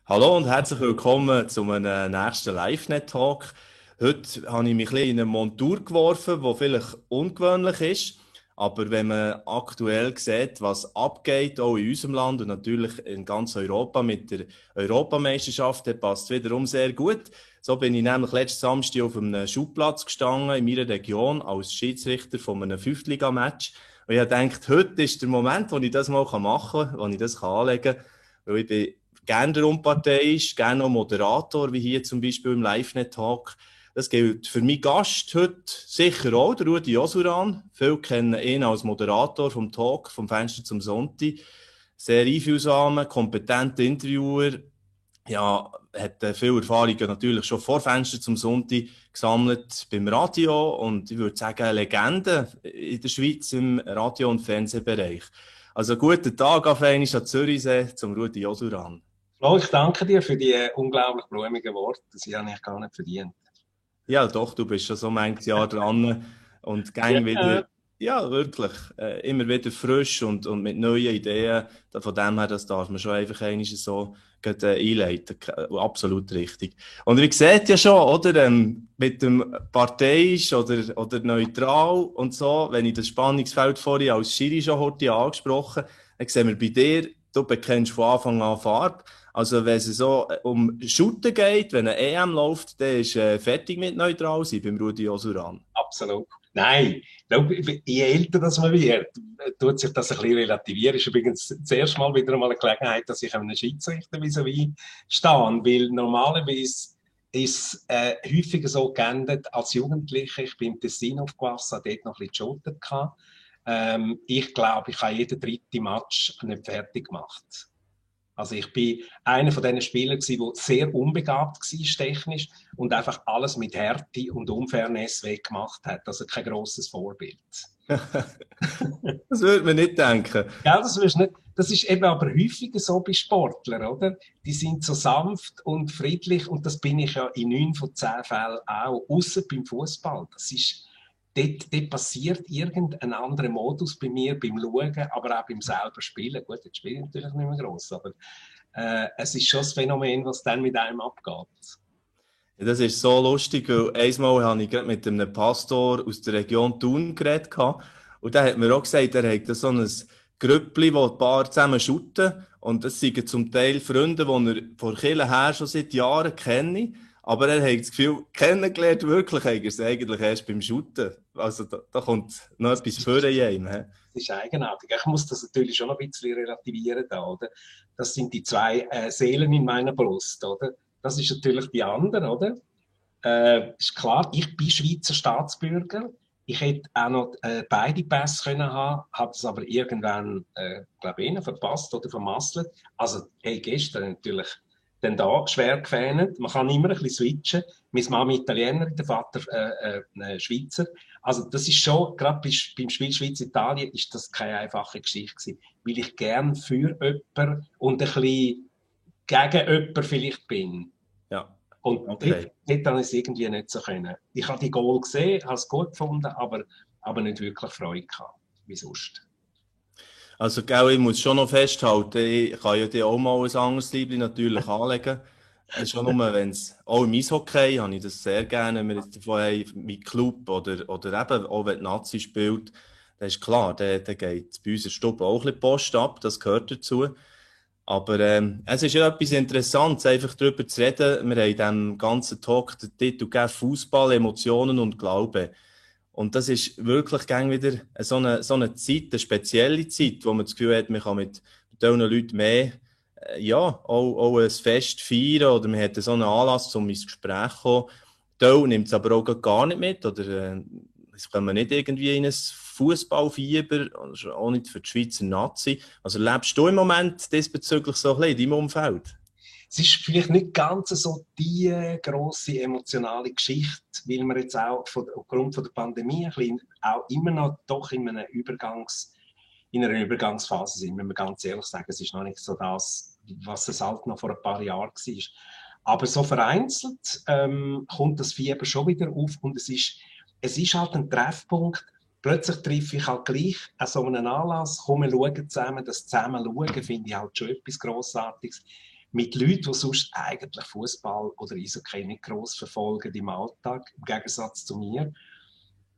Hallo und herzlich willkommen zu einem nächsten LiveNet-Talk. Heute habe ich mich ein bisschen in eine Montur geworfen, die vielleicht ungewöhnlich ist. Aber wenn man aktuell sieht, was abgeht, auch in unserem Land und natürlich in ganz Europa mit der Europameisterschaft, dann passt wiederum sehr gut. So bin ich nämlich letzten Samstag auf einem Schulplatz gestanden in meiner Region als Schiedsrichter von einem Fünftliga-Match. Und ich habe gedacht, heute ist der Moment, wo ich das mal machen kann, wo ich das anlegen kann. Weil ich bin gerne der Unparteiisch, gerne auch Moderator, wie hier zum Beispiel im LiveNet-Talk. Das gilt für meinen Gast heute sicher auch, der Rudi Josuran. Viele kennen ihn als Moderator vom Talk, vom Fenster zum Sonntag. Sehr einfühlsamer, kompetenter Interviewer. Ja, hat viel Erfahrung natürlich schon vor Fenster zum Sonntag gesammelt beim Radio und ich würde sagen, eine Legende in der Schweiz im Radio- und Fernsehbereich. Also guten Tag auf einmal an Zürichsee zum Rudi Josuran. Flo, ich danke dir für die unglaublich blumigen Worte. Das habe ich gar nicht verdient. Ja, doch, du bist schon so manches Jahr dran und gang wieder, Ja. ja, wirklich, immer wieder frisch und mit neuen Ideen. Von dem her, das darf man schon einfach einmal so einleiten. Absolut richtig. Und wie seht ja schon, oder, mit dem parteiisch oder neutral und so, wenn ich das Spannungsfeld vorhin als Schiri schon heute angesprochen, dann sehen wir bei dir, du bekennst von Anfang an Farbe. Also wenn es so um Shooten geht, wenn eine EM läuft, dann ist fertig mit neutral sein beim Rudi Osuran. Absolut. Nein, schau, je älter das man wird, tut sich das ein bisschen relativieren. Ist übrigens das erste Mal wieder einmal eine Gelegenheit, dass ich einem Schiedsrichter vis-à-vis stehe, weil normalerweise ist häufiger so geendet als Jugendliche. Ich bin im Tessin aufgewachsen, habe dort noch ein bisschen geshootet. Ich glaube, ich habe jeden dritten Match nicht fertig gemacht. Also ich bin einer von diesen Spielern gewesen, der sehr unbegabt war technisch und einfach alles mit Härte und Unfairness weggemacht hat. Also kein grosses Vorbild. Das würde man nicht denken. Ja, das wirst nicht. Das ist eben aber häufiger so bei Sportlern, oder? Die sind so sanft und friedlich und das bin ich ja in 9 von 10 Fällen auch. Außer beim Fußball. Das ist, dort passiert irgendein anderer Modus bei mir beim Schauen, aber auch beim selber Spielen. Gut, jetzt spiele ich natürlich nicht mehr gross, aber es ist schon das Phänomen, was dann mit einem abgeht. Ja, das ist so lustig, weil einmal habe ich gerade mit einem Pastor aus der Region Thun geredet gehabt, und der hat mir auch gesagt, er hat so ein Grüppli, wo ein paar zusammen shooten und das sind zum Teil Freunde, die er von Kirche her schon seit Jahren kenne, aber er hat das Gefühl, kennengelernt wirklich hat er es eigentlich erst beim Shooten. Also da kommt noch etwas vor ihm. He? Das ist eigenartig. Ich muss das natürlich schon ein bisschen relativieren da, oder? Das sind die zwei Seelen in meiner Brust, oder? Das ist natürlich die andere, oder? Ist klar, ich bin Schweizer Staatsbürger. Ich hätte auch noch beide Pässe können haben, habe es aber irgendwann, glaube ich, verpasst oder vermasselt. Also, hey, gestern natürlich dann da schwer gefähnet. Man kann immer ein bisschen switchen. Meine Mama Italienerin, der Vater Schweizer. Also, das ist schon, gerade beim Spiel Schweiz-Italien, ist das keine einfache Geschichte gewesen, weil ich gern für jemanden und ein bisschen gegen jemanden vielleicht bin. Ja, Und okay. dort habe ich es irgendwie nicht so können. Ich habe die Goal gesehen, habe es gut gefunden, aber nicht wirklich Freude gehabt, wie sonst. Also, gell, ich muss schon noch festhalten, ich kann ja dir auch mal ein anderes Liebling natürlich anlegen. Schon nur, wenn es, auch im Eishockey habe ich das sehr gerne, wenn wir jetzt davon haben, mit Club oder eben auch wenn die Nazi spielt, dann ist klar, dann geht bei uns in Stube auch ein bisschen Post ab, das gehört dazu. Aber es ist ja etwas Interessantes, einfach darüber zu reden. Wir haben in diesem ganzen Talk den Titel gegeben, Fußball, Emotionen und Glaube. Und das ist wirklich gern wieder so eine Zeit, eine spezielle Zeit, wo man das Gefühl hat, man kann mit diesen Leuten mehr, ja, auch ein Fest feiern oder man hat so einen Anlass, um ins Gespräch zu kommen. Teil nimmt es aber auch gar nicht mit oder es kommen nicht irgendwie in ein Fußballfieber, auch nicht für die Schweizer Nazi. Also lebst du im Moment diesbezüglich so ein bisschen in deinem Umfeld? Es ist vielleicht nicht ganz so die grosse emotionale Geschichte, weil wir jetzt auch aufgrund von der Pandemie ein bisschen auch immer noch doch in einer Übergangsphase sind, wenn wir ganz ehrlich sagen. Es ist noch nicht so das, was es halt noch vor ein paar Jahren war. Aber so vereinzelt kommt das Fieber schon wieder auf und es ist halt ein Treffpunkt. Plötzlich treffe ich halt gleich an so einen Anlass, komme schauen zusammen, das zusammen schauen, finde ich halt schon etwas Grossartiges. mit Leuten, die sonst eigentlich Fußball oder Eishockey nicht gross verfolgen im Alltag, im Gegensatz zu mir,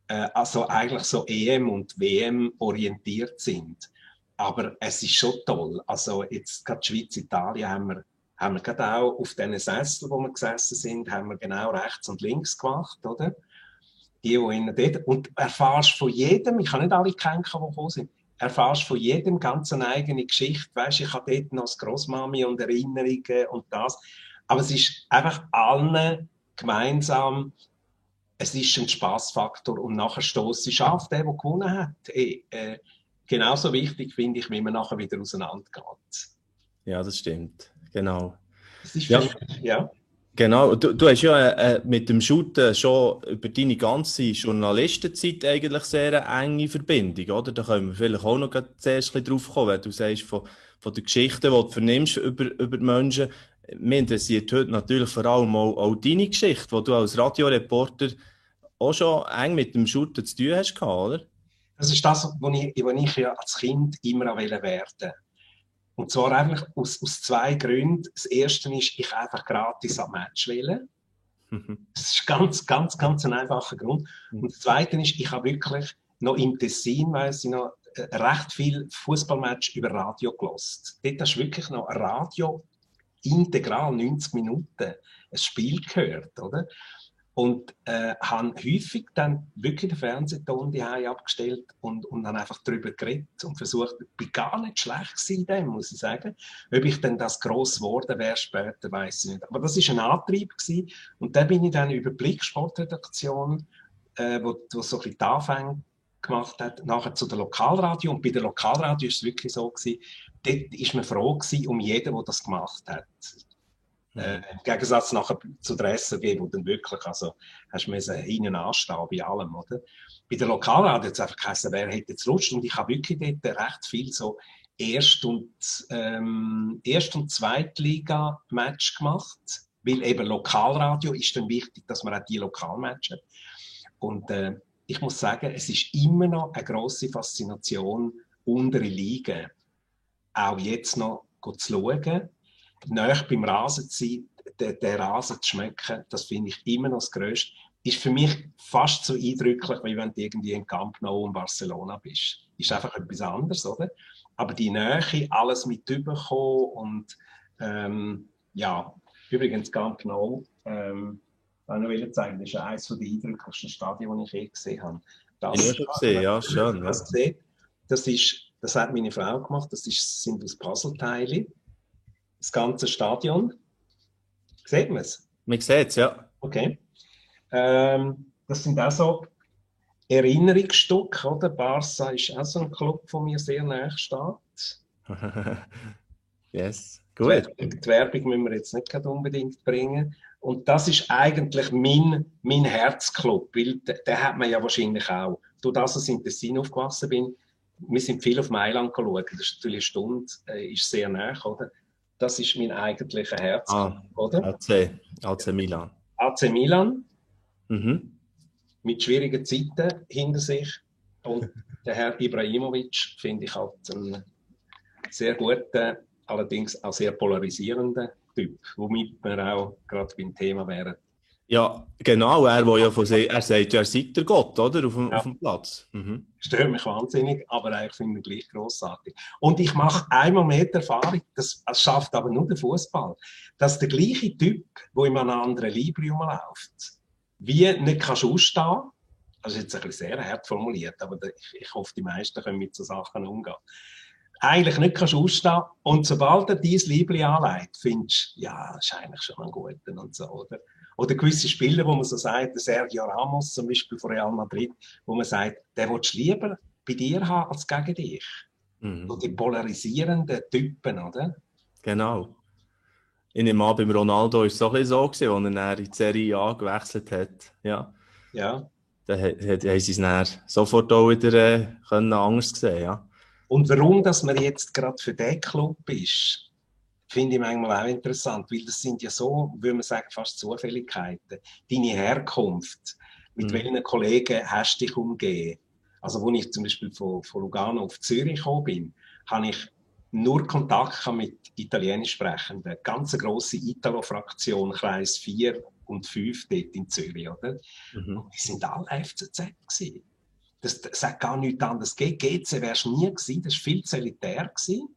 also eigentlich so EM und WM orientiert sind. Aber es ist schon toll. Also jetzt gerade Schweiz, Italien haben wir gerade auch auf diesen Sesseln, wo wir gesessen sind, haben wir genau rechts und links gemacht, oder? Die innen dort. Und erfahrst von jedem, ich habe nicht alle kennen, die gekommen sind, erfahrst von jedem ganz eine eigene Geschichte. Weißt, ich habe dort noch das Grossmami und Erinnerungen und das. Aber es ist einfach allen gemeinsam, es ist ein Spaßfaktor und nachher stoßt sie auf, der gewonnen hat. Genauso wichtig finde ich, wie man nachher wieder auseinandergeht. Ja, das stimmt. Genau. Das ist Ja. für mich, ja. Genau, du hast ja mit dem Shooten schon über deine ganze Journalistenzeit eigentlich sehr eine enge Verbindung, oder? Da können wir vielleicht auch noch zuerst ein bisschen drauf kommen, wenn du sagst, von den Geschichten, die du vernimmst über die Menschen. Mich interessiert heute natürlich vor allem auch deine Geschichte, die du als Radioreporter auch schon eng mit dem Shooten zu tun hast gehabt, oder? Das ist das, was ich ja als Kind immer werden wollte. Und zwar eigentlich aus zwei Gründen. Das erste ist, ich einfach gratis am Match wählen. Das ist ganz ein einfacher Grund. Und das zweite ist, ich habe wirklich noch im Tessin, weiss ich noch, recht viel Fußballmatch über Radio gelost. Dort hast du wirklich noch Radio integral 90 Minuten ein Spiel gehört, oder? Und habe häufig dann wirklich den Fernsehton die abgestellt und dann einfach darüber geredet und versucht, ich bin gar nicht schlecht gewesen, dem, muss ich sagen. Ob ich dann das gross geworden wäre später, weiss ich nicht. Aber das war ein Antrieb gewesen. Und dann bin ich dann über die Blick-Sportredaktion, wo so ein bisschen die Anfänge gemacht hat, nachher zu der Lokalradio. Und bei der Lokalradio war es wirklich so gewesen, dort war man froh gewesen um jeden, der das gemacht hat. Im Gegensatz nachher zu der SRG, wo dann wirklich, also, hast du hinten anstehen bei allem, oder? Bei der Lokalradio hat es einfach geheißen, wer hätte jetzt Lust? Und ich habe wirklich dort recht viel so Erst- und Zweitliga-Match gemacht, weil eben Lokalradio ist dann wichtig, dass man auch die Lokalmatch hat. Und ich muss sagen, es ist immer noch eine grosse Faszination, untere Ligen auch jetzt noch zu schauen, nahe beim Rasen zu sein, den Rasen zu schmecken, das finde ich immer noch das Größte. Ist für mich fast so eindrücklich, wie wenn du irgendwie in Camp Nou in Barcelona bist. Ist einfach etwas anderes, oder? Aber die Nähe, alles mit überkommen und ja, übrigens Camp Nou, ich noch zeigen, das ist eines der eindrücklichsten Stadien, die ich je gesehen habe. Das, Ich habe gesehen, ja, schön. Ja. Das hat meine Frau gemacht, sind aus Puzzleteile. Das ganze Stadion. Sieht man es? Man sieht es, ja. Okay. Das sind auch so Erinnerungsstücke, oder? Barca ist auch so ein Club, der mir sehr nahe steht. Yes, gut. Die Werbung müssen wir jetzt nicht unbedingt bringen. Und das ist eigentlich mein Herzclub, weil den hat man ja wahrscheinlich auch. Durch das, dass ich in Tessin aufgewachsen bin, wir sind viel auf Mailand geschaut. Das ist natürlich eine Stunde, ist sehr nah, oder? Das ist mein eigentlicher Herzclub, oder? AC Milan. AC Milan. Mhm. Mit schwierigen Zeiten hinter sich. Und der Herr Ibrahimovic finde ich halt einen sehr guten, allerdings auch sehr polarisierenden Typ, womit wir auch gerade beim Thema wären. Ja, genau. Er sagt ja, er sei der Gott, oder? Auf dem Platz. Mhm. Stört mich wahnsinnig, aber ich finde ihn gleich grossartig. Und ich mache einmal mehr die Erfahrung, das schafft aber nur der Fußball, dass der gleiche Typ, der in einem anderen Libri rumläuft, wie nicht kannst ausstehen, das ist jetzt ein bisschen sehr hart formuliert, aber ich hoffe, die meisten können mit so Sachen umgehen. Eigentlich nicht kannst ausstehen und sobald er dieses Libri anlegt, findest du, ja, das ist eigentlich schon ein guter und so, oder? Oder gewisse Spieler, wo man so sagt, der Sergio Ramos zum Beispiel von Real Madrid, wo man sagt, der willst du lieber bei dir haben als gegen dich. So die polarisierenden Typen, oder? Genau. Ich nehme an, beim Ronaldo war es so gewesen, als er in die Serie A gewechselt hat. Ja. Ja. Dann haben sie es dann sofort auch wieder anders gesehen, ja. Und warum, dass man jetzt gerade für diesen Club ist, finde ich manchmal auch interessant, weil das sind ja so, würde man sagen, fast Zufälligkeiten. Deine Herkunft, mit welchen Kollegen hast du dich umgeben? Also, als ich zum Beispiel von Lugano auf Zürich gekommen bin, habe ich nur Kontakt mit Italienisch sprechenden, ganz eine grosse Italo-Fraktion, Kreis 4 und 5 dort in Zürich, oder? Mhm. Und die sind alle FCZ gewesen. Das hat gar nichts anderes gegeben. GC wärst du nie gewesen, das war viel zu elitär gewesen.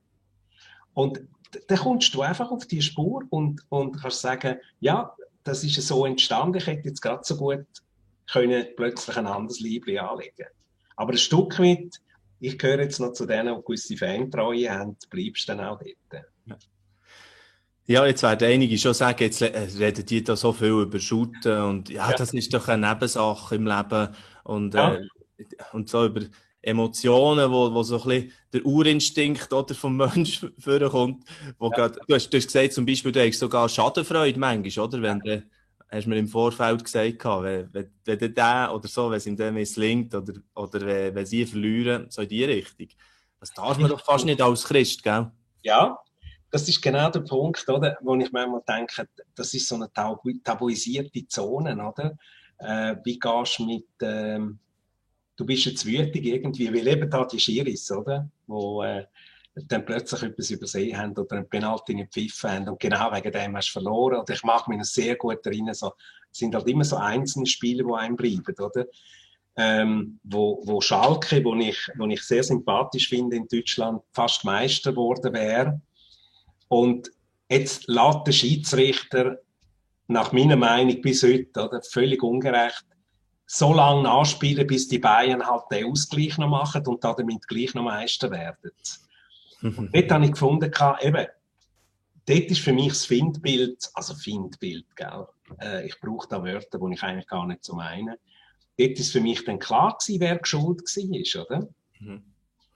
Und dann kommst du einfach auf die Spur und kannst sagen, ja, das ist so entstanden, ich hätte jetzt gerade so gut können plötzlich ein anderes Liebling anlegen. Aber ein Stück weit, ich gehöre jetzt noch zu denen, die gewisse Fantreue haben, bleibst du dann auch dort. Ja, jetzt werden einige schon sagen, jetzt reden die da so viel über Shooten und ja, das ist doch eine Nebensache im Leben und, Ja. Und so über Emotionen, wo so ein bisschen der Urinstinkt oder vom Mensch vorkommt. Du hast gesagt, zum Beispiel, du hast sogar Schadenfreude manchmal, oder? Wenn du, hast du mir im Vorfeld gesagt, wenn der oder so, wenn es ihm dann misslingt oder wenn sie verlieren, so in die Richtung. Das darf man doch fast nicht als Christ, gell? Ja, das ist genau der Punkt, oder, wo ich manchmal denke, das ist so eine tabuisierte Zone, oder? Wie gehst du mit, du bist jetzt wütig irgendwie, weil eben da die Schiris, oder? Wo dann plötzlich etwas übersehen haben oder einen Penalty nicht gepfiffen haben und genau wegen dem hast du verloren. Oder ich mag mich noch sehr gut erinnern, so, es sind halt immer so einzelne Spiele, die einem bleiben, oder? Wo Schalke, wo ich sehr sympathisch finde in Deutschland, fast Meister geworden wäre. Und jetzt lässt der Schiedsrichter nach meiner Meinung bis heute, oder, völlig ungerecht, so lange nachspielen, bis die Bayern halt den Ausgleich noch machen und damit gleich noch Meister werden. Und dort habe ich gefunden, eben, dort ist für mich das Findbild, gell? Ich brauche da Wörter, die ich eigentlich gar nicht so meine. Dort ist für mich dann klar gewesen, wer schuld war, oder? Mhm.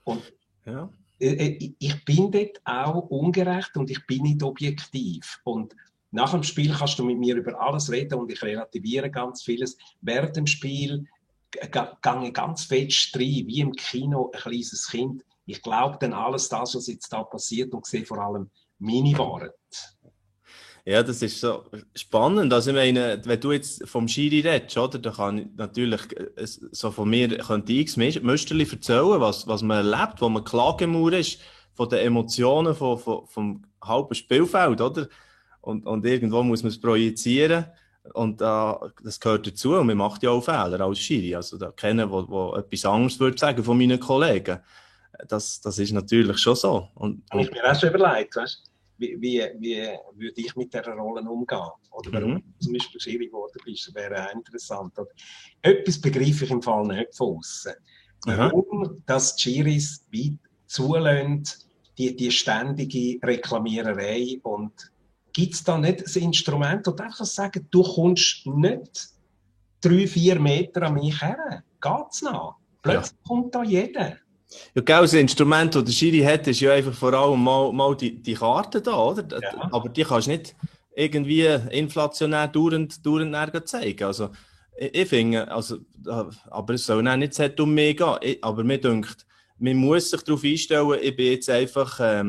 Und Ja. ich bin dort auch ungerecht und ich bin nicht objektiv. Und nach dem Spiel kannst du mit mir über alles reden und ich relativiere ganz vieles. Während dem Spiel gehe ich ganz fest rein, wie im Kino, ein kleines Kind. Ich glaube dann alles das, was jetzt da passiert und sehe vor allem meine Wahrheit. Ja, das ist so spannend. Also, ich meine, wenn du jetzt vom Schiri redest, oder, dann kann ich natürlich, so von mir, könnte ich Müsterli erzählen, was man erlebt, wo man Klagemauer ist, von den Emotionen, vom halben Spielfeld, oder? Und irgendwo muss man es projizieren. Und das gehört dazu. Und man macht ja auch Fehler als Schiri. Also, da kennen, wo etwas anderes würde sagen von meinen Kollegen. Das ist natürlich schon so. Habe ich mir auch schon überlegt, weißt? Wie würde ich mit dieser Rolle umgehen? Oder warum du zum Beispiel Schiri geworden bist, wäre auch interessant. Oder? Etwas begreife ich im Fall nicht von außen. Warum das die Schiris weit zulassen, die ständige Reklamiererei, und gibt es da nicht ein Instrument, das einfach sagen, du kommst nicht 3-4 Meter an mich her? Geht's noch? Plötzlich kommt da jeder. Ja, gell, das Instrument, das der Schiri hat, ist ja einfach vor allem mal die Karten da, oder? Ja. Aber die kannst du nicht irgendwie inflationär dauernd zeigen. Also, ich finde, also, aber es soll auch nicht so um mich gehen. Aber mir denkt, man muss sich darauf einstellen, ich bin jetzt einfach,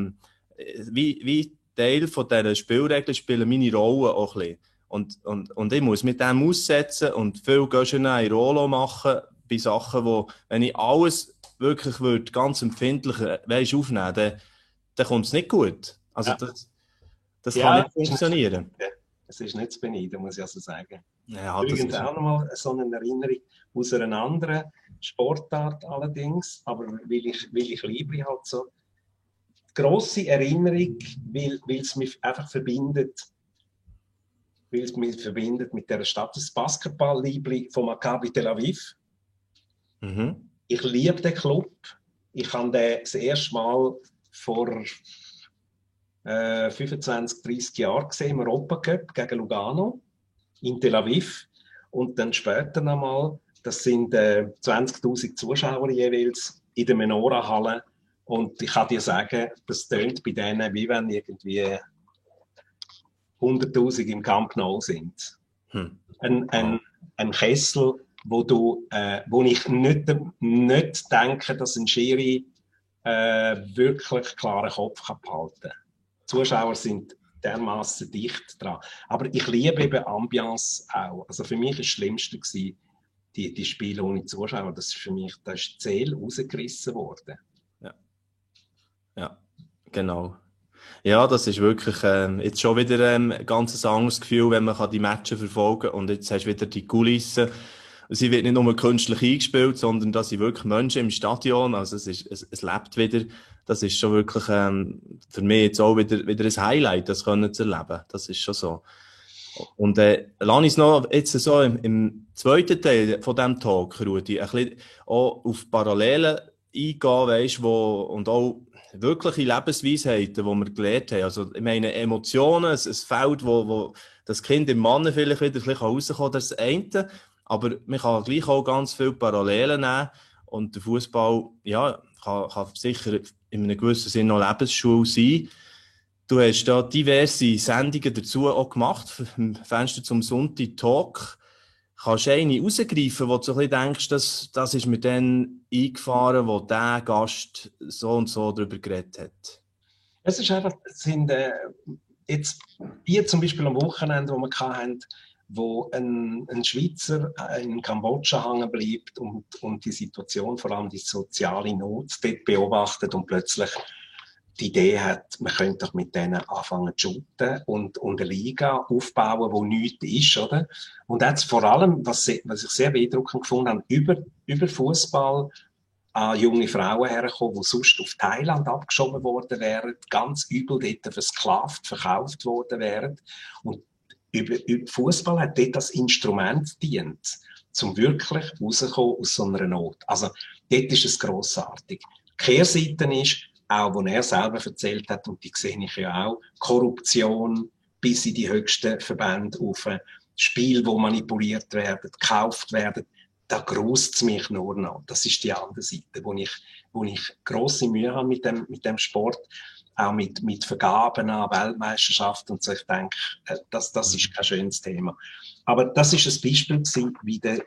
wie Teil von dieser Spielregeln spielen meine Rolle auch ein bisschen. Und ich muss mit dem aussetzen und viel gehen in Rollo machen bei Sachen, wo, wenn ich alles wirklich würde, ganz empfindlich, aufnehmen, dann kommt es nicht gut. Also, das kann nicht funktionieren. Das ist nicht zu beneiden, muss ich also sagen. Ja, Übrigens auch nochmal so eine Erinnerung aus einer anderen Sportart allerdings, aber weil ich Liebling halt so. Grosse Erinnerung, weil es mich einfach verbindet, mit der Stadt, das Basketball-Liebling von Maccabi Tel Aviv. Mhm. Ich liebe den Club. Ich habe den das erste Mal vor 25, 30 Jahren gesehen im Europacup gegen Lugano in Tel Aviv. Und dann später nochmal, das sind 20.000 Zuschauer jeweils in der Menorah-Halle. Und ich kann dir sagen, das tönt bei denen, wie wenn irgendwie 100.000 im Camp Nou sind. Ein Kessel, wo ich nicht denke, dass ein Schiri wirklich klaren Kopf behalten kann. Die Zuschauer sind dermaßen dicht dran. Aber ich liebe eben Ambiance auch. Also für mich war das Schlimmste die Spiele ohne Zuschauer. Das ist für mich, da ist die Seele rausgerissen worden. Ja, genau. Ja, das ist wirklich jetzt schon wieder ein ganz anderes Gefühl, wenn man die Matches verfolgen kann. Und jetzt hast du wieder die Kulissen. Sie wird nicht nur künstlich eingespielt, sondern da sind wirklich Menschen im Stadion. Also es lebt wieder. Das ist schon wirklich für mich jetzt auch wieder ein Highlight, das können zu erleben. Das ist schon so. Und lass uns noch jetzt so im zweiten Teil von diesem Talk, Rudi, ein bisschen auch auf Parallelen eingehen, weisst, und auch wirkliche Lebensweisheiten, die wir gelernt haben. Also, ich meine, Emotionen, ein Feld, wo das Kind im Mann vielleicht wieder ein bisschen rauskommen kann, das ist das eine. Aber man kann gleich auch ganz viele Parallelen nehmen. Und der Fußball, ja, kann sicher in einem gewissen Sinne noch Lebensschule sein. Du hast da diverse Sendungen dazu auch gemacht, im Fenster zum Sonntag Talk. Kannst du eine rausgreifen, wo du so ein bisschen denkst, das ist mir dann eingefahren, wo der Gast so und so darüber geredet hat? Es ist einfach, jetzt die zum Beispiel am Wochenende, wo wir hatten, wo ein Schweizer in Kambodscha hängen bleibt und die Situation, vor allem die soziale Not, dort beobachtet und plötzlich die Idee hat, man könnte doch mit denen anfangen zu shooten und eine Liga aufbauen, wo nichts ist, oder? Und jetzt vor allem, was ich sehr beeindruckend gefunden habe, über Fußball an junge Frauen herkommen, die sonst auf Thailand abgeschoben worden wären, ganz übel dort versklavt, verkauft worden wären. Und über Fußball hat dort das Instrument gedient, um wirklich rauszukommen aus so einer Not. Also, dort ist es grossartig. Die Kehrseite ist, auch was er selber erzählt hat, und die sehe ich ja auch, Korruption bis in die höchsten Verbände auf, Spiele, die manipuliert werden, gekauft werden, da grusst es mich nur noch. Das ist die andere Seite, wo ich grosse Mühe habe mit dem Sport, auch mit Vergaben an Weltmeisterschaften und so. Ich denke, das ist kein schönes Thema. Aber das ist ein Beispiel gewesen,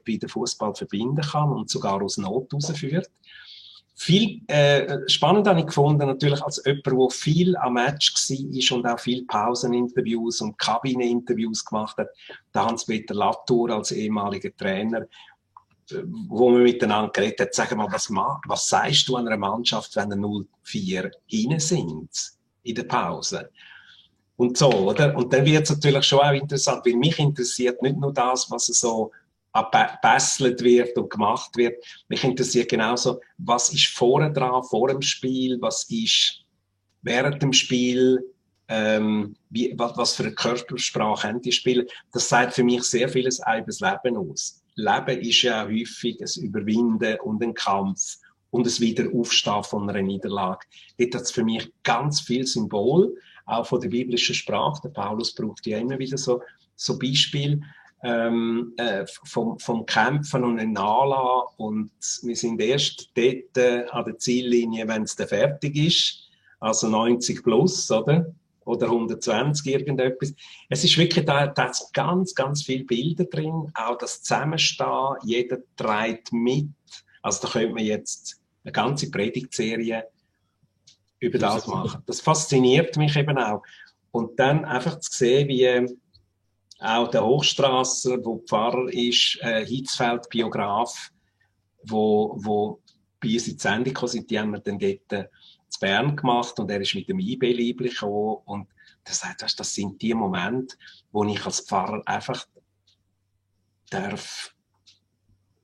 wie der Fußball verbinden kann und sogar aus Not herausführt. Viel spannend habe ich gefunden, natürlich als jemand, der viel am Match war und auch viele Pauseninterviews und Kabineninterviews gemacht hat, der Hans-Peter Latour als ehemaliger Trainer, wo wir miteinander geredet haben, sag mal, was sagst du an einer Mannschaft, wenn er 0-4 hinein sind in der Pause? Und so, oder? Und dann wird es natürlich schon auch interessant, weil mich interessiert nicht nur das, was so gebesselt wird und gemacht wird. Mich interessiert genauso, was ist vorne dran, vor dem Spiel, was ist während dem Spiel, was für eine Körpersprache haben die Spieler. Das sagt für mich sehr vieles auch über das Leben aus. Leben ist ja häufig ein Überwinden und ein Kampf und ein Wiederaufstehen von einer Niederlage. Dort hat es für mich ganz viel Symbol, auch von der biblischen Sprache. Der Paulus braucht ja immer wieder so Beispiele vom Kämpfen und ein Nachlassen. Und wir sind erst dort an der Ziellinie, wenn es dann fertig ist. Also 90 plus, oder? Oder 120, irgendetwas. Es ist wirklich, da ist ganz, ganz viele Bilder drin. Auch das Zusammenstehen, jeder trägt mit. Also da könnte man jetzt eine ganze Predigtserie über das machen. Das fasziniert mich eben auch. Und dann einfach zu sehen, wie auch der Hochstrasser, wo Pfarrer ist, Hitzfeld Biograf, wo bei uns in die Sendung gekommen sind, die haben wir dann dort zu Bern gemacht und er ist mit dem IB-Liebling gekommen und er sagt, weißt, das sind die Momente, wo ich als Pfarrer einfach darf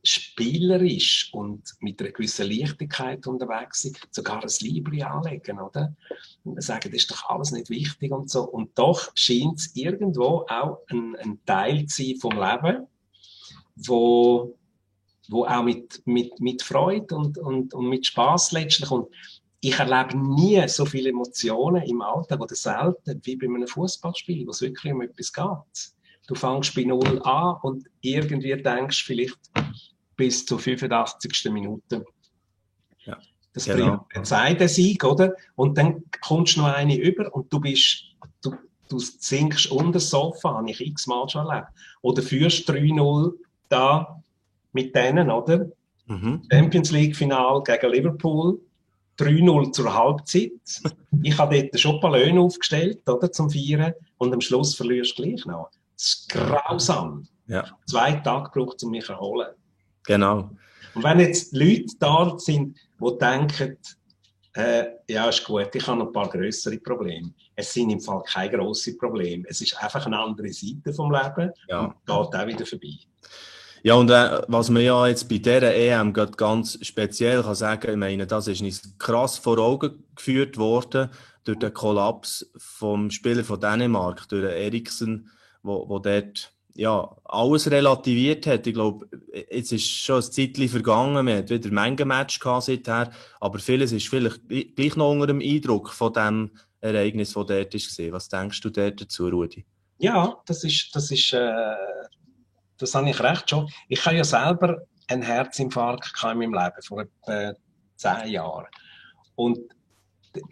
spielerisch und mit einer gewissen Leichtigkeit unterwegs sein, sogar ein Libri anlegen, oder? Und sagen, das ist doch alles nicht wichtig und so. Und doch scheint es irgendwo auch ein Teil zu sein vom Leben, wo auch mit Freude und mit Spass letztlich. Und ich erlebe nie so viele Emotionen im Alltag oder selten wie bei einem Fußballspiel, wo es wirklich um etwas geht. Du fängst bei 0 an und irgendwie denkst vielleicht bis zur 85. Minute. Ja, das bringt den Sieg, oder? Und dann kommst du noch eine über und du sinkst unter das Sofa, habe ich x-mal schon erlebt. Oder führst 3-0 da mit denen, oder? Champions League-Final gegen Liverpool, 3-0 zur Halbzeit. Ich habe dort schon Ballon aufgestellt, oder, zum Feiern, und am Schluss verlierst du gleich noch. Das ist grausam. Ja. 2 Tage braucht es, um mich zu erholen. Genau. Und wenn jetzt Leute da sind, die denken, Ja, ist gut. Ich habe noch ein paar grössere Probleme. Es sind im Fall keine grossen Probleme. Es ist einfach eine andere Seite vom Leben und Ja. geht auch wieder vorbei. Ja, und was man ja jetzt bei dieser EM gerade ganz speziell kann sagen, ich meine, das ist nicht krass vor Augen geführt worden durch den Kollaps vom Spieler von Dänemark, durch Eriksen, wo dort ja, alles relativiert hat. Ich glaube, jetzt ist schon ein Zeitchen vergangen, man hat wieder Mengenmatch gehabt seither, aber vieles ist vielleicht gleich noch unter dem Eindruck von dem Ereignis, das dort war. Was denkst du dort dazu, Rudi? Ja, das habe ich recht schon. Ich habe ja selber einen Herzinfarkt in meinem Leben vor etwa 10 Jahren. Und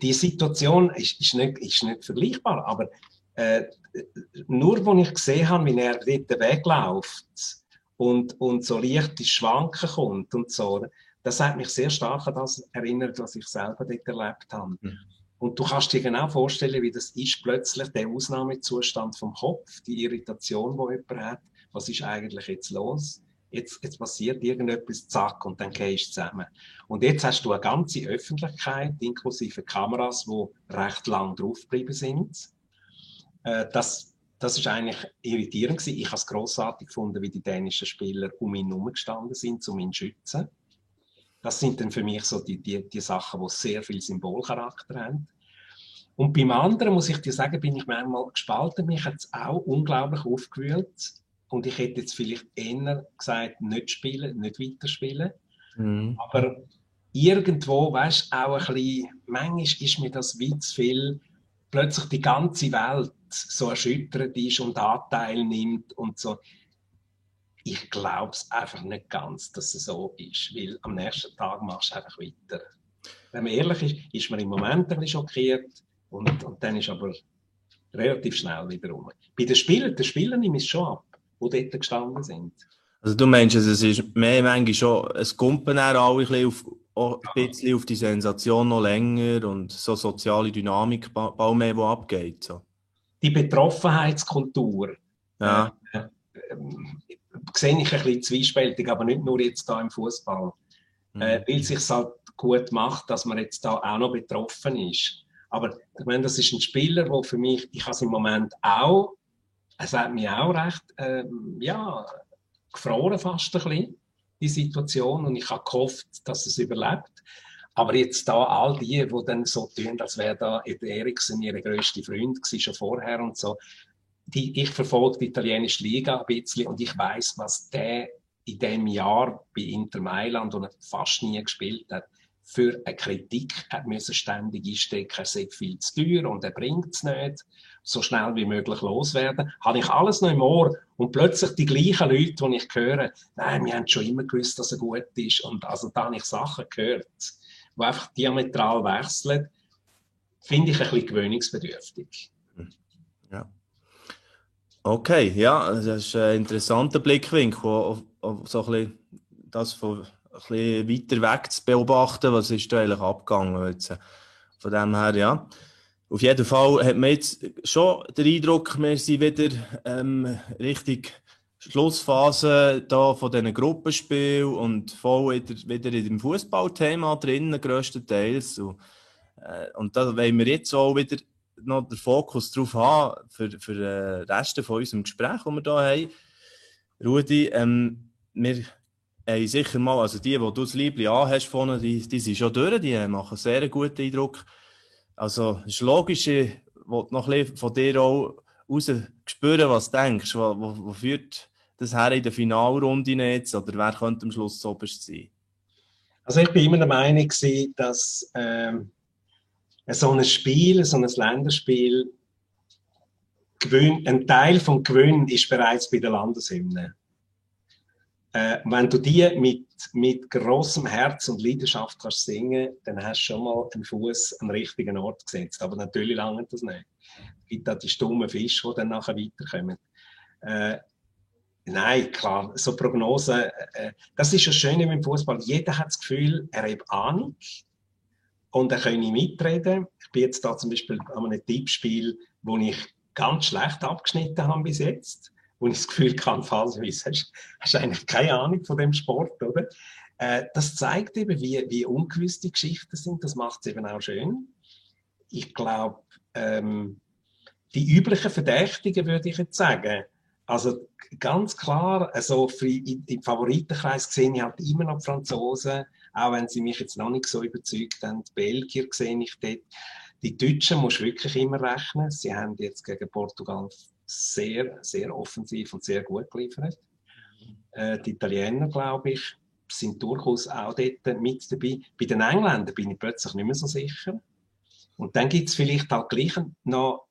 die Situation ist nicht vergleichbar, aber äh, nur als ich gesehen habe, wie er dort wegläuft und so leicht ins Schwanken kommt und so, das hat mich sehr stark an das erinnert, was ich selber dort erlebt habe. Mhm. Und du kannst dir genau vorstellen, wie das ist, plötzlich der Ausnahmezustand vom Kopf, die Irritation, die jemand hat. Was ist eigentlich jetzt los? Jetzt passiert irgendetwas, zack, und dann gehst du zusammen. Und jetzt hast du eine ganze Öffentlichkeit, inklusive Kameras, die recht lang draufgeblieben sind. Das ist eigentlich irritierend gewesen. Ich habe es grossartig gefunden, wie die dänischen Spieler um ihn herumgestanden sind, um ihn zu schützen. Das sind dann für mich so die Sachen, die sehr viel Symbolcharakter haben. Und beim anderen, muss ich dir sagen, bin ich manchmal gespalten. Mich hat es auch unglaublich aufgewühlt. Und ich hätte jetzt vielleicht eher gesagt, nicht spielen, nicht weiterspielen. Mhm. Aber irgendwo, weißt du, auch ein bisschen, manchmal ist mir das wie zu viel, plötzlich die ganze Welt so erschüttert ist und Anteil nimmt und so. Ich glaube es einfach nicht ganz, dass es so ist, weil am nächsten Tag machst du einfach weiter. Wenn man ehrlich ist man im Moment ein bisschen schockiert und dann ist aber relativ schnell wieder rum. Bei den Spielern nehme ich es schon ab, die dort gestanden sind. Also du meinst, es ist mehr manchmal schon, es kommt dann auch ein bisschen auf die Sensation noch länger und so soziale Dynamik bald mehr, die abgeht. So. Die Betroffenheitskultur äh, Ja. äh, sehe ich ein bisschen zwiespältig, aber nicht nur jetzt da im Fußball. Weil es sich halt gut macht, dass man jetzt da auch noch betroffen ist. Aber ich meine, das ist ein Spieler, der für mich, ich habe es im Moment auch, es hat mich auch recht, ja, gefroren fast ein bisschen, die Situation. Und ich habe gehofft, dass es überlebt. Aber jetzt da all die dann so tun, als wäre da Eriksen ihre grösste Freund gewesen, schon vorher und so. Ich verfolge die italienische Liga ein bisschen und ich weiss, was der in dem Jahr bei Inter Mailand, wo er fast nie gespielt hat, für eine Kritik hat müssen ständig einstecken, er sei viel zu teuer und er bringt es nicht, so schnell wie möglich loswerden. Habe ich alles noch im Ohr und plötzlich die gleichen Leute, die ich höre, nein, wir haben schon immer gewusst, dass er gut ist und also da habe ich Sachen gehört, die einfach diametral wechseln, finde ich ein bisschen gewöhnungsbedürftig. Ja. Okay, ja, das ist ein interessanter Blickwinkel, auf so ein bisschen das von ein bisschen weiter weg zu beobachten, was ist da eigentlich abgegangen jetzt. Von dem her, ja. Auf jeden Fall hat man jetzt schon den Eindruck, wir sind wieder Richtung Schlussphase da von diesen Gruppenspielen und voll wieder in dem Fußballthema drin, grösstenteils. Und da wollen wir jetzt auch wieder noch den Fokus drauf haben für den Rest von unserem Gespräch, das wir hier haben. Rudi, wir haben sicher mal, also die du das Liebling anhast vorne, die sind schon durch, die machen sehr einen guten Eindruck. Also, es ist logisch, ich will noch ein bisschen von dir auch raus spüren, was du denkst. Wo führt das her in der Finalrunde jetzt? Oder wer könnte am Schluss das Oberste sein? Also ich bin immer der Meinung, dass so ein Spiel, so ein Länderspiel, ein Teil vom Gewinn ist bereits bei der Landeshymne. Wenn du die mit grossem Herz und Leidenschaft kannst singen, dann hast du schon mal einen Fuß am richtigen Ort gesetzt. Aber natürlich lange das nicht. Es gibt da die stummen Fische, die dann nachher weiterkommen. Nein, klar, so Prognosen, das ist das Schöne beim Fußball. Jeder hat das Gefühl, er hat Ahnung und er kann mitreden. Ich bin jetzt da zum Beispiel an einem Tippspiel, wo ich ganz schlecht abgeschnitten habe bis jetzt, wo ich das Gefühl kann, falls du hast eigentlich keine Ahnung von dem Sport, oder? Das zeigt eben, wie ungewiss die Geschichten sind. Das macht es eben auch schön. Ich glaube, die üblichen Verdächtigen würde ich jetzt sagen. Also ganz klar, also im Favoritenkreis sehe ich halt immer noch die Franzosen, auch wenn sie mich jetzt noch nicht so überzeugt haben. Die Belgier sehe ich dort. Die Deutschen musst du wirklich immer rechnen. Sie haben jetzt gegen Portugal sehr, sehr offensiv und sehr gut geliefert. Die Italiener, glaube ich, sind durchaus auch dort mit dabei. Bei den Engländern bin ich plötzlich nicht mehr so sicher. Und dann gibt es vielleicht auch gleich noch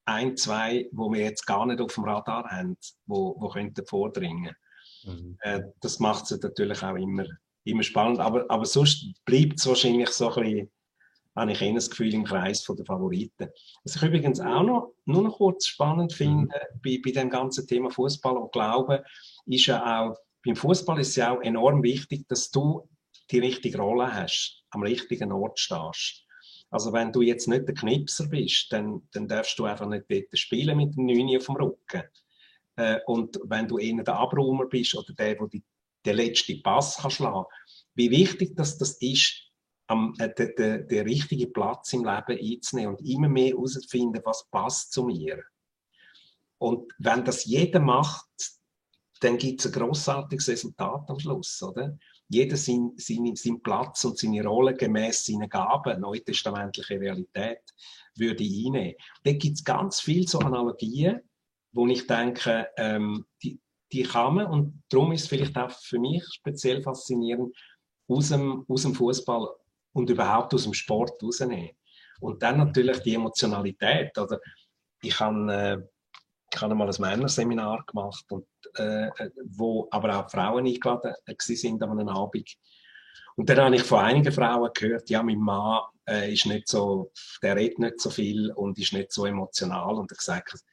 ein, zwei, wo wir jetzt gar nicht auf dem Radar haben, wo könnten vordringen. Das macht es natürlich auch immer spannend. Aber sonst bleibt es wahrscheinlich so ein bisschen, habe ich eher das Gefühl, im Kreis der Favoriten. Was ich übrigens auch nur noch kurz spannend finde, bei dem ganzen Thema Fußball und Glauben, ist ja auch, beim Fußball ist es ja auch enorm wichtig, dass du die richtige Rolle hast, am richtigen Ort stehst. Also wenn du jetzt nicht der Knipser bist, dann darfst du einfach nicht dort spielen mit dem 9 auf dem Rücken. Und wenn du eher der Abräumer bist oder der den letzten Pass kann schlagen, wie wichtig das ist, den richtigen Platz im Leben einzunehmen und immer mehr herauszufinden, was passt zu mir. Und wenn das jeder macht, dann gibt es ein grossartiges Resultat am Schluss, oder? Jeder seinen Platz und seine Rolle gemäß seinen Gaben, neutestamentliche Realität, würde einnehmen. Da gibt es ganz viele so Analogien, wo ich denke, die kann man, und darum ist es vielleicht auch für mich speziell faszinierend, aus dem Fußball und überhaupt aus dem Sport rausnehmen. Und dann natürlich die Emotionalität. Oder ich habe einmal ein Männerseminar gemacht, wo aber auch Frauen eingeladen waren an einem Abend. Und dann habe ich von einigen Frauen gehört, ja, mein Mann ist nicht so, der redet nicht so viel und ist nicht so emotional. Und er hat gesagt,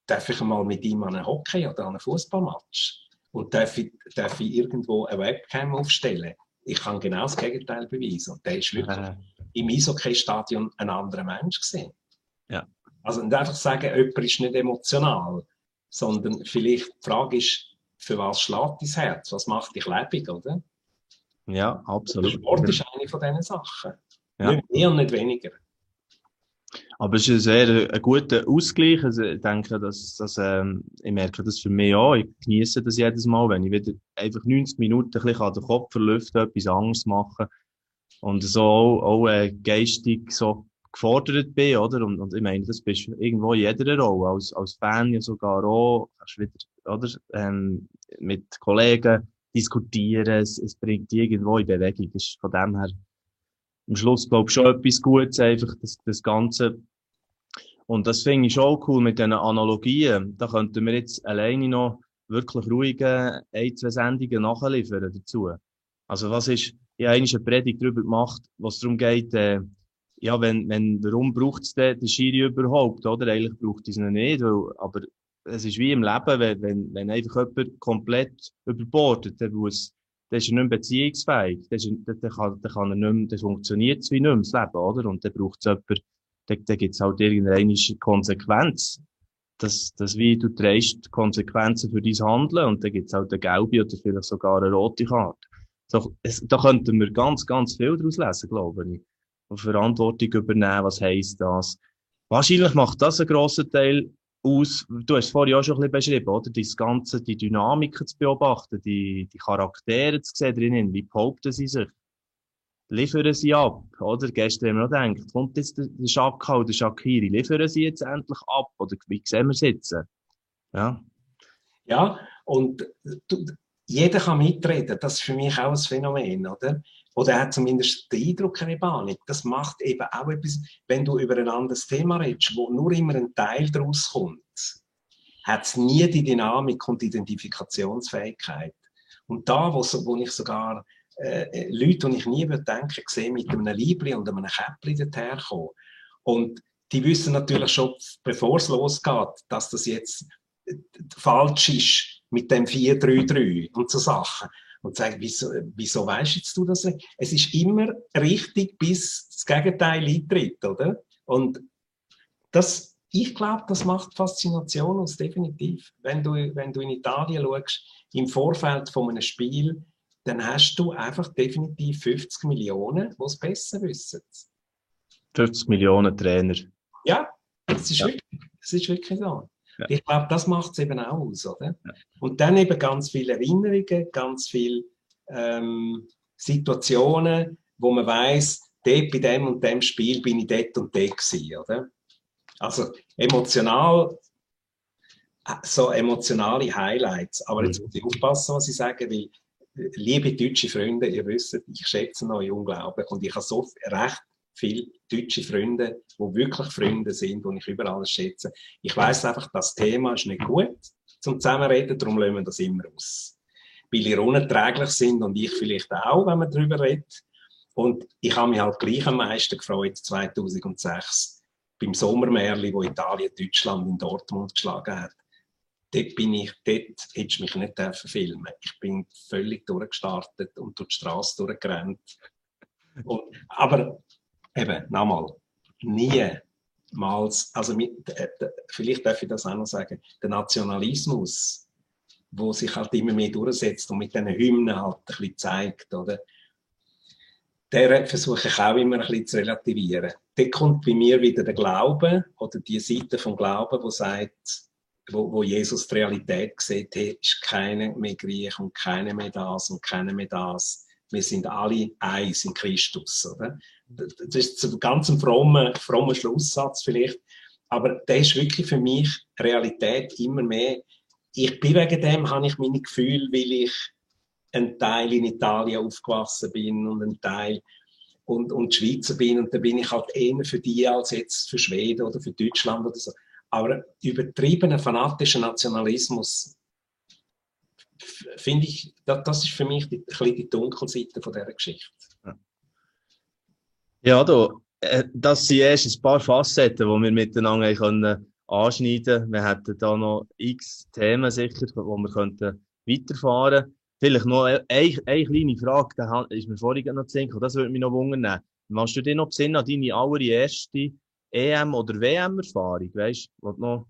darf ich mal mit ihm an einen Hockey oder an einen Fußballmatch? Und darf ich irgendwo eine Webcam aufstellen? Ich kann genau das Gegenteil beweisen. Und der ist wirklich im Eishockey-Stadion ein anderer Mensch gewesen. Ja. Also nicht einfach sagen, jemand ist nicht emotional, sondern vielleicht die Frage ist, für was schlägt dein Herz? Was macht dich lebendig, oder? Ja, absolut. Der Sport ist eine von diesen Sachen. Ja. Nicht mehr und nicht weniger. Aber es ist ein sehr guter Ausgleich. Also ich denke, ich merke das für mich auch. Ich genieße das jedes Mal, wenn ich wieder einfach 90 Minuten ein bisschen den Kopf verlüften, etwas anderes machen und so auch geistig so gefordert bin, oder? Und ich meine, das bist irgendwo in jeder Rolle, als Fan ja sogar auch, kannst wieder, oder? Mit Kollegen diskutieren, es bringt dich irgendwo in Bewegung. Das ist von dem her am Schluss, glaube ich, schon etwas Gutes, einfach das Ganze. Und das finde ich schon cool mit diesen Analogien. Da könnten wir jetzt alleine noch wirklich ruhige 1, 2 Sendungen nachliefern dazu. Also ich habe eine Predigt darüber gemacht, was darum geht, ja, warum braucht es den Schiri überhaupt, oder? Eigentlich braucht es ihn nicht, aber es ist wie im Leben, wenn einfach jemand komplett überbordet, dann ist er nicht mehr beziehungsfähig, dann kann er nicht mehr, dann funktioniert es wie nicht mehr, das Leben, oder? Und dann braucht es jemanden, dann gibt es halt irgendeine Konsequenz. Wie du trägst Konsequenzen für dein Handeln und dann gibt es halt eine gelbe oder vielleicht sogar eine rote Karte. Da könnten wir ganz, ganz viel daraus lesen, glaube ich. Und Verantwortung übernehmen, was heisst das? Wahrscheinlich macht das einen grossen Teil aus. Du hast es vorhin auch schon ein bisschen beschrieben, oder? Die Dynamiken zu beobachten, die Charaktere zu sehen drinnen, wie behaupten sie sich? Liefern sie ab, oder? Gestern haben wir noch gedacht, kommt jetzt der Xhaka oder Shaqiri, liefern sie jetzt endlich ab, oder wie sehen wir es jetzt? Ja. Ja, und jeder kann mitreden, das ist für mich auch ein Phänomen, oder? Oder er hat zumindest den Eindruck, eine Bahn. Das macht eben auch etwas, wenn du über ein anderes Thema redest, wo nur immer ein Teil daraus kommt, hat es nie die Dynamik und die Identifikationsfähigkeit. Und da, wo ich sogar Leute, die ich nie denken sehe, mit einem Liebli und einem Käppli daherkommen. Und die wissen natürlich schon, bevor es losgeht, dass das jetzt falsch ist mit dem 4-3-3 und so Sachen. Und sagen, wieso weisst jetzt du das nicht? Es ist immer richtig, bis das Gegenteil eintritt, oder? Und ich glaube, das macht Faszination aus, definitiv. Wenn du in Italien schaust, im Vorfeld von einem Spiel, dann hast du einfach definitiv 50 Millionen, die es besser wissen. 50 Millionen Trainer. Ja, es ist, Ja. wirklich so. Ja. Ich glaube, das macht es eben auch aus, oder? Ja. Und dann eben ganz viele Erinnerungen, ganz viele Situationen, wo man weiss, dort bei dem und dem Spiel bin ich dort und dort gewesen, oder? Also emotional, so emotionale Highlights. Aber jetzt muss ich aufpassen, was ich sage, weil, liebe deutsche Freunde, ihr wisst, ich schätze euch unglaublich und ich habe so recht viele deutsche Freunde, die wirklich Freunde sind und ich über alles schätze. Ich weiss einfach, das Thema ist nicht gut zum Zusammenreden, darum lassen wir das immer aus. Weil ihr unerträglich sind und ich vielleicht auch, wenn man darüber redet. Und ich habe mich halt gleich am meisten gefreut, 2006, beim Sommermärli, wo Italien Deutschland in Dortmund geschlagen hat. Dort hättest du mich nicht filmen. Ich bin völlig durchgestartet und durch die Straße durchgerannt. Aber eben, nochmal, niemals, also vielleicht darf ich das auch noch sagen, der Nationalismus, wo sich halt immer mehr durchsetzt und mit diesen Hymnen halt ein bisschen zeigt, oder? Der versuche ich auch immer ein bisschen zu relativieren. Dort kommt bei mir wieder der Glaube oder die Seite vom Glauben, wo sagt, wo Jesus die Realität sieht, hey, ist keiner mehr Griech und keiner mehr das und keiner mehr das. Wir sind alle eins in Christus, oder? Das ist ein ganz frommer Schlusssatz vielleicht, aber der ist wirklich für mich Realität immer mehr. Ich bin wegen dem, habe ich meine Gefühle, weil ich ein Teil in Italien aufgewachsen bin und ein Teil und Schweizer bin und da bin ich halt eher für die als jetzt für Schweden oder für Deutschland oder so. Aber übertriebener fanatischer Nationalismus, finde ich, das ist für mich ein bisschen die Dunkelseite von dieser Geschichte. Ja, das sind erst ein paar Facetten, die wir miteinander anschneiden können. Wir hätten da noch x Themen sicher, wo wir weiterfahren könnten. Vielleicht noch eine kleine Frage, da ist mir vorhin noch zu denken, das würde mich noch wundern. Machst du dir noch Sinn an deine allererste EM- oder WM-Erfahrung, weißt du?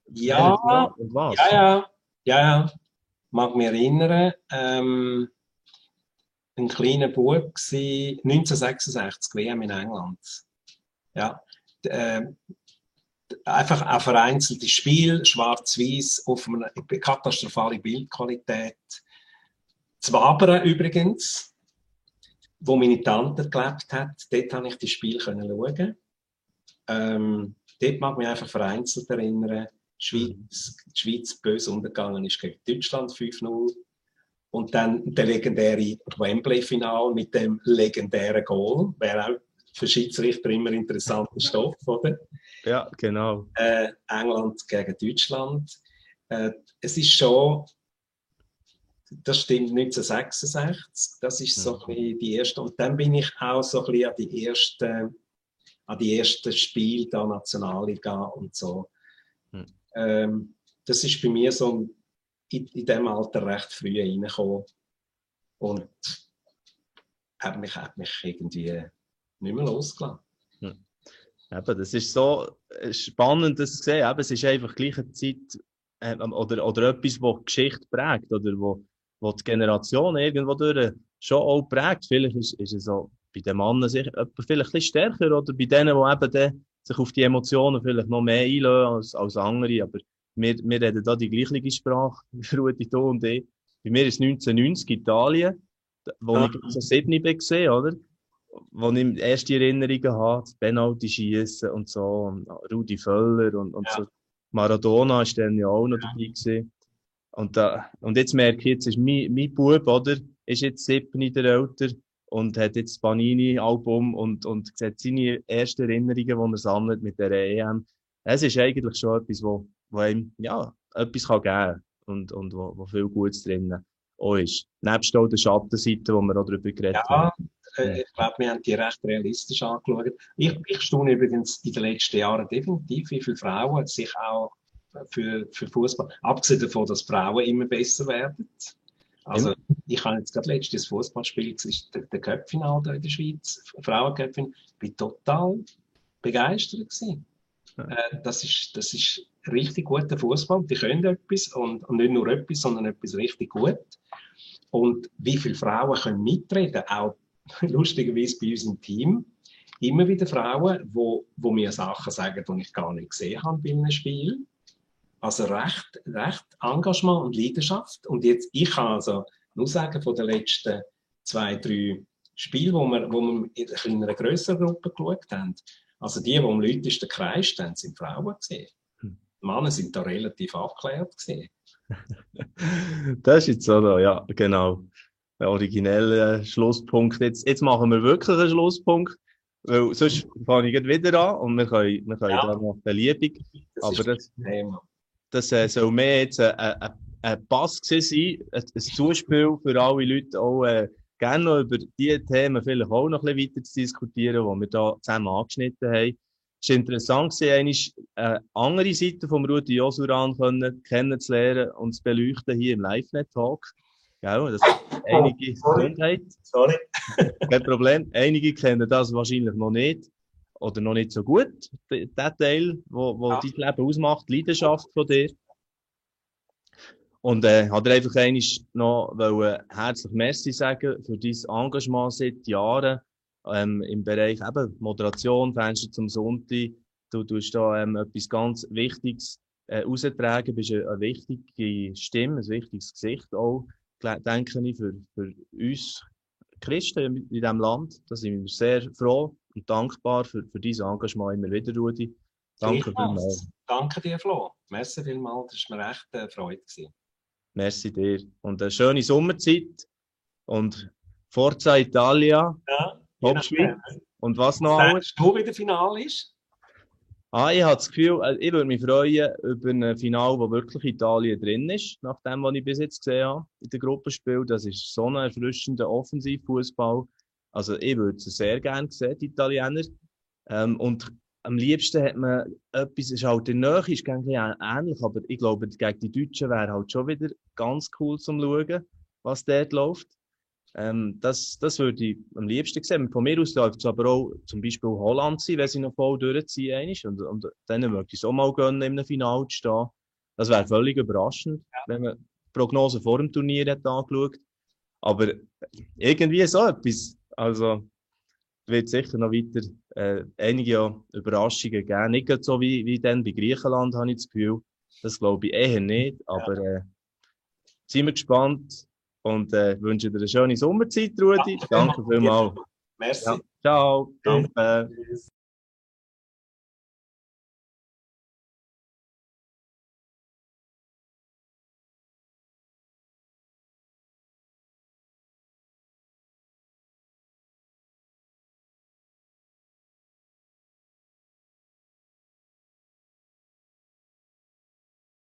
Ja, und was? ja, mag mich erinnern. Ein kleiner Bub war 1966, WM in England. Ja, einfach ein vereinzeltes Spiel, schwarz-weiß, auf eine katastrophale Bildqualität. Zwabern übrigens, wo meine Tante gelebt hat, dort konnte ich das Spiel schauen. Dort mag ich mich einfach vereinzelt erinnern, die Schweiz böse untergegangen ist gegen Deutschland 5-0. Und dann der legendäre Wembley-Final mit dem legendären Goal. Wäre auch für Schiedsrichter immer interessanter Stoff, oder? Ja, genau. England gegen Deutschland. Es ist schon, das stimmt, 1966. Das ist so ein bisschen die erste. Und dann bin ich auch so ein bisschen an die ersten Spiele der Nationalliga und so. Das ist bei mir so in diesem Alter recht früh reingekommen und hat mich irgendwie nicht mehr losgelassen. Eben, das ist so spannend, das zu sehen. Eben, es ist einfach gleiche Zeit oder etwas, das die Geschichte prägt oder wo die Generation irgendwo durch schon auch prägt. Vielleicht ist es so bei den Männern vielleicht ein bisschen stärker oder bei denen, die eben sich auf die Emotionen vielleicht noch mehr einlösen als andere. Aber wir reden da die gleiche Sprache, wie Rudi, du und ich. Bei mir ist 1990 Italien, wo ich so 7 bin gesehen, oder? Wo ich erste Erinnerungen habe, das Penalty-Schiessen und so, und Rudi Völler und so. Maradona ist dann ja auch noch dabei gewesen. Und jetzt merke ich, jetzt ist mein Bub, oder? Ist jetzt 7 der älter und hat jetzt das Panini-Album und sieht seine ersten Erinnerungen, die er sammelt mit der EM. Es ist eigentlich schon etwas, wo ihm, ja, etwas kann geben und wo viel Gutes drin auch ist. Nebst auch der Schattenseite, wo wir auch darüber geredet haben. Ich glaube, wir haben die recht realistisch angeschaut. Ich staune übrigens in den letzten Jahren definitiv, wie viele Frauen sich auch für Fußball, abgesehen davon, dass Frauen immer besser werden. Also, ich habe jetzt gerade letztes Fußballspiel, das ist der Cup-Final in der Schweiz, Frauen-Cup-Final, ich bin total begeistert gewesen. Das ist richtig guter Fußball. Die können etwas und nicht nur etwas, sondern etwas richtig gut. Und wie viele Frauen können mitreden, auch lustigerweise bei uns im Team. Immer wieder Frauen, wo mir Sachen sagen, die ich gar nicht gesehen habe bei einem Spiel. Also recht Engagement und Leidenschaft. Und jetzt, ich kann also nur sagen, von den letzten 2, 3 Spielen, wo wir in einer grösseren Gruppe geschaut haben, also die am lautesten gekreischt haben, sind Frauen gesehen. Die Männer sind da relativ abgeklärt gesehen. Das ist jetzt so, da, ja, genau. Der originelle Schlusspunkt. Jetzt machen wir wirklich einen Schlusspunkt, weil sonst fange ich gleich wieder an und wir können Ja. da noch beliebig. Das Aber ist das Thema. soll mehr jetzt ein Pass gewesen sein, ein Zuspiel für alle Leute, auch gerne noch über diese Themen vielleicht auch noch ein bisschen weiter zu diskutieren, die wir da zusammen angeschnitten haben. Es war interessant, eine andere Seite vom Rudi Josuran kennenzulernen und zu beleuchten hier im Live-Net-Talk. Gell? Das einige Gesundheit. Sorry. Kein Problem. Einige kennen das wahrscheinlich noch nicht. Oder noch nicht so gut. Der Teil, wo dein Leben ausmacht, die Leidenschaft von dir. Und hat er einfach noch herzlich Merci sagen für dein Engagement seit Jahren im Bereich eben Moderation, Fenster zum Sonntag. Du tust da etwas ganz Wichtiges raustragen, bist eine wichtige Stimme, ein wichtiges Gesicht auch, denke ich, für uns Christen in diesem Land. Da sind wir sehr froh und dankbar für dein Engagement immer wieder, Rudi. Danke vielmals. Danke dir, Flo. Merci vielmals, das war mir echt eine Freude gewesen. Merci dir. Und eine schöne Sommerzeit. Und Forza Italia. Ja, Topspiel. Und was noch alles? Du, wie der Finale ist? Ich habe das Gefühl, ich würde mich freuen über ein Finale, wo wirklich Italien drin ist, nach dem, was ich bis jetzt gesehen habe in den Gruppenspielen. Das ist so ein erfrischender Offensivfußball. Also ich würde es sehr gerne sehen, die Italiener. Und am liebsten hat man etwas, ist halt in der Nähe, ist ähnlich, aber ich glaube, gegen die Deutschen wäre halt schon wieder ganz cool zum Schauen, was dort läuft. Das würde ich am liebsten sehen. Von mir aus läuft es aber auch zum Beispiel Holland sein, wenn sie noch voll durchziehen. Und dann würde ich es auch mal gönnen, in einem Finale zu stehen. Das wäre völlig überraschend, wenn man die Prognose vor dem Turnier hat angeschaut. Aber irgendwie so etwas. Also, wird sicher noch weiter einige Überraschungen geben. Nicht so wie dann bei Griechenland, habe ich das Gefühl. Das glaube ich eher nicht. Aber sind wir gespannt und wünsche dir eine schöne Sommerzeit, Rudi. Danke vielmals. Merci. Ja, ciao. Danke.